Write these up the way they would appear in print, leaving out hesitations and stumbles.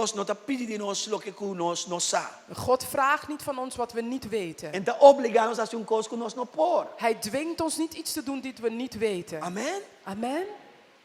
Dios no ta pidi di nos loke ku nos no sa. God vraagt niet van ons wat we niet weten. E n' ta obligá nos hasi un kos ku nos no por. Hij dwingt ons niet iets te doen die we niet weten. Amen? Amen.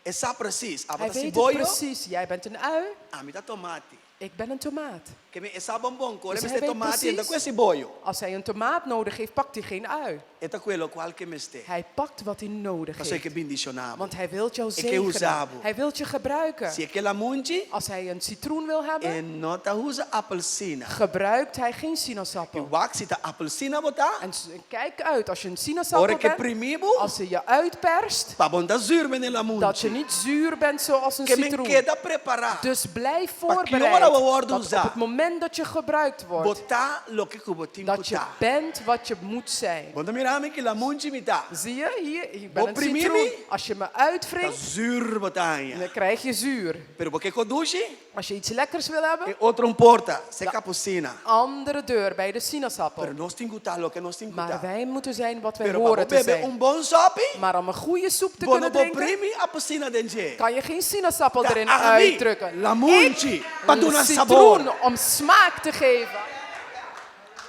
E sa presis. Abo Hij ta weet het siboyo, precies. Jij bent een ui, ami ta tomati. ik ben een tomaat. Ke men e sa bon bon, ku ora Dus e hij mester weet tomati, e n' ta precies. kue siboyo. Als hij een tomaat nodig heeft, pakt hij geen ui. E ta kue lokual ku e mester. Hij pakt wat hij nodig Pasobra e ke heeft. bindishoná bo. Want hij wilt jou E ke zegenen. usa bo. Hij wilt je gebruiken. Si e ke lamunchi, Als hij een citroen wil hebben, e no ta usa apelsina. gebruikt hij geen I sinaasappel. wak si ta apelsina bo ta, En kijk uit, als je een ora sinaasappel e ke bent, primi bo, als ze je uitperst, pa bo n' ta zuur manera dat je lamunchi. niet zuur bent zoals een Ke men citroen. keda prepará. Dus blijf Pa ki ora voorbereid bo wòrdu dat op usá, het moment dat je gebruikt wordt, bo ta loke ku bo tin ku dat je ta. bent wat je moet zijn. Bo ta mira mi ki lamunchi mi ta. Zie je, hier, ik ben Bo een primi citroen. mi? Als je me Ta uitwringt, zuur bo ta haña. dan krijg je zuur. Pero bo ke kos dushi? Als je iets lekkers wil hebben, E otro un porta, serka apelsina. andere deur bij de sinaasappel. Pero nos tin ku ta loke nos tin ku Maar ta. wij moeten zijn wat wij Pero pa horen bo te bebe zijn. un bon sòpi, Maar om een goede soep te bo kunnen no por drinken, primi apelsina den dje. kan je geen sinaasappel Ta erin ami, uitdrukken. lamunchi, Ik, pa duna sabor. citroen om smaak te geven.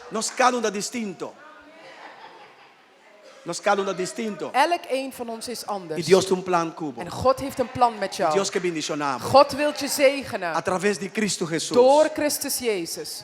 Nos kada un ta distinto. Nos kada un ta distinto. Elk een van ons is I anders. Dios tin un plan ku bo. En God heeft een plan met jou. Dios ke bindishoná bo. God wilt je zegenen. A traves di Kristu Hesus. Door Christus Jezus.